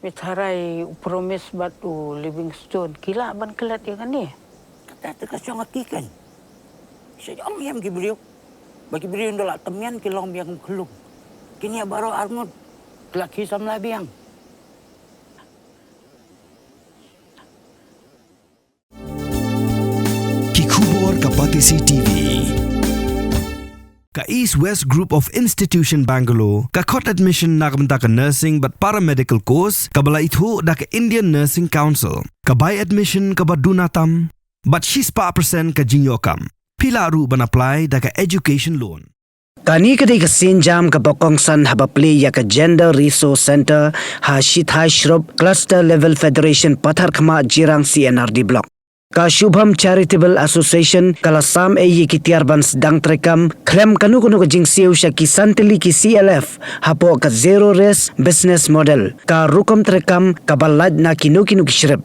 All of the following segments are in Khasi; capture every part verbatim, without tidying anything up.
Pynharai u Promise bad u Livingstone ki lah ban klet ïa kane. Kata te ka shong ha ki kan. Sha ong ïam ki briew. Ba ki briew nda la temian ki long biang khlung. Kine baroh arngut. Ki la ki samla biang. Ki khubor ka Batesi T V. Ka East West Group of Institution Bangalore ka khot admission na ka bynta ka nursing bad paramedical course kaba la ithuh da ka Indian Nursing Council. Ka bai admission kaba duna tam bad shispah percent ka jingïoh kam. Phi lah ruh ban apply da ka education loan. Kane ka dei ka sienjam kaba kongsan haba plie ïa ka Gender Resource Centre ha Shithai Shrup Cluster Level Federation Patharkhmah Jirang C and R D Block. Ka Shubham Charitable Association ka la sam ei ïa ki tiar ban sdang treikam khlem kano kano ka jingsiew sha ki san tylli ki C L F hapoh ka Zero Risk Business Model, ka rukom treikam kaba lait na kino kino ki shrip.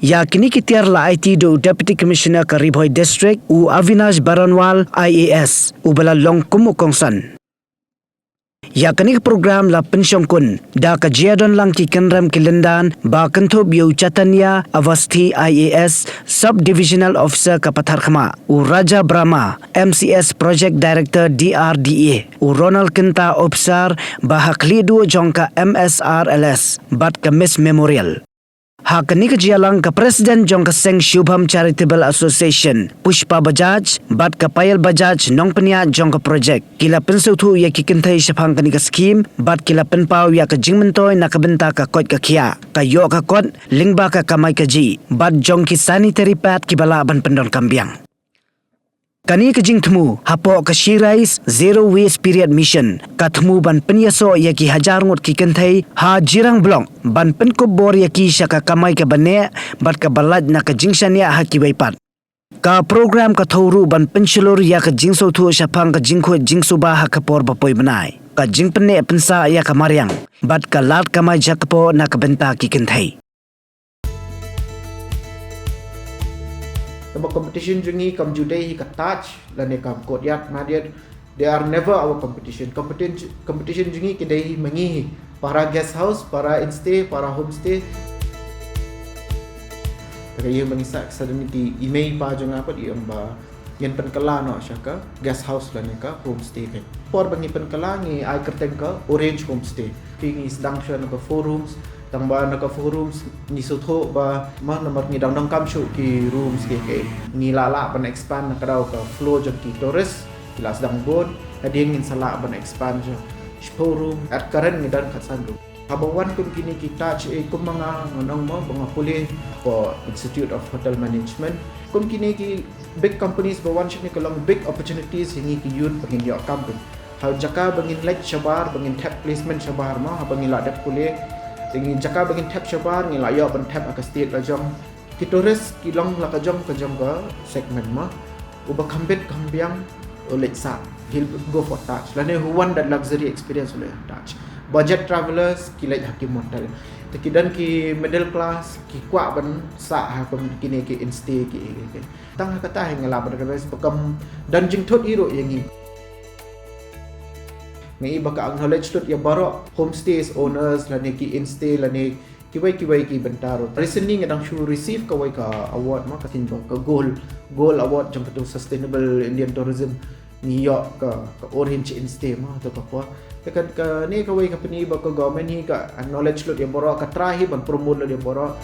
Ïa kine ki tiar la aiti da u Deputy Commissioner ka Ri Bhoi District, u Avinash Baranwal I A S, uba la long kum u kongsan. Ïa kane ka program la pynshongkun da ka jia don lang ki kynrem ki lyndan ba kynthup ïa u Chaitanya Avasthi I A S, Sub Divisional Officer ka Patharkhmah, u Raja Brahma, M C S Project Director D R D A, u Ronald Kynta, Officer ba ha khlieh duh jong ka M S R L S, bad ka Miss Memorial. Ha kane ka jia lang ka President jong ka seng Shubham Charitable Association, Pushpa Bajaj, bad ka Payal Bajaj, nongpynïaid jong ka project, ki la pynsngewthuh ïa ki kynthei shaphang kane ka skhim, bad ki la pynpaw ïa ka jingmyntoi na ka bynta ka koit ka khiah, ka ïoh ka kot lyngba ka kamai kajih, bad jong ki sanitary pad kiba lah ban pyndonkam biang. Kane ka jingthmu hapoh ka She Rise Zero Waste Period Mission ka thmu ban pynïasoh ïa ki hajar ngut ki kynthei ha Jirang Block ban pynkup bor ïa ki sha ka kamai kaba neh bad kaba lait na ka jingshaniah ha kiwei pat. Ka program ka thew ruh ban pynshlur ïa ka jingsngewthuh shaphang ka jingkhuid jingsuba ha ka por ba poi bnai, ka jingpynneh pynsah ïa ka mariang bad ka lad kamai jaka poh na ka bynta ki kynthei. Kaba competition jong ngi kam ju dei hi ka Taj lane ka Courtyard Marriott. They are never our competition. Competition, competition jong ngi ki dei hi ma ngi hi. Para guest house, para instay, para homestay. Ka ïa ma ngi sa, sa dang ki i mei pa jong nga pat i ong ba ngin pynkylla noh sha ka guest house lane ka homestay ka. Por ba ngi pynkylla ngi ai kyrteng ka Orange Homestay. Phi ngi sdang sha na ka four rooms, tang ba na ka four rooms ngi sngewthuh ba ma namar ngi dang donkam shuh ki rooms ki ki. Ngi lah lah ban expand na ka daw ka flow jong ki tourist, ki la sdang bun, hadien ngin sa lah ban expand sha shiphew room, at current ngi don khatsan room. Haba wan kum kine ki Taj, eh, kum ma nga ngan ong mo ba nga pule ko Institute of Hotel Management. Kum kine ki big companies ba wan shane ka long big opportunities ïa ngi ki youth ba ngin ïoh kam pyn. Ha jaka ba ngin leit shabar, ba ngin thep placement shabar mo, haba ngi la dep pule. Te ngi jaka ba ngin thep shabar, ngi la ïoh ban thep ha ka state la jong. Ki tourist ki long la ka jong ka jong ka segment mo. Uba kham bit kham biang u leit sah, he'll go for Taj. Lane who want that luxury experience u leit Taj. Budget travelers ki leit ha ki motel. Te ki don ki middle class ki kwah ban sah ha kum kine ki instay ki, ki, ki. Tang ha kata hi nga lah ban advise ba kam don jingthut hi ruh ïa ngi. Nga i ba ka acknowledge lut ïa baroh homestays owners lane ki instay lane kiwei kiwei ki bynta ruh. Recently nga dang shu receive kawei ka award mo, ka sien ba ka gold, gold award jong katu Sustainable Indian Tourism. Ngi ïoh ka, ka Orange Instay mo, tu ka por. Te ka, kane kawei ka pyni ba ka government hi ka acknowledge lut ïa baroh, ka try hi ban promote lut ïa baroh.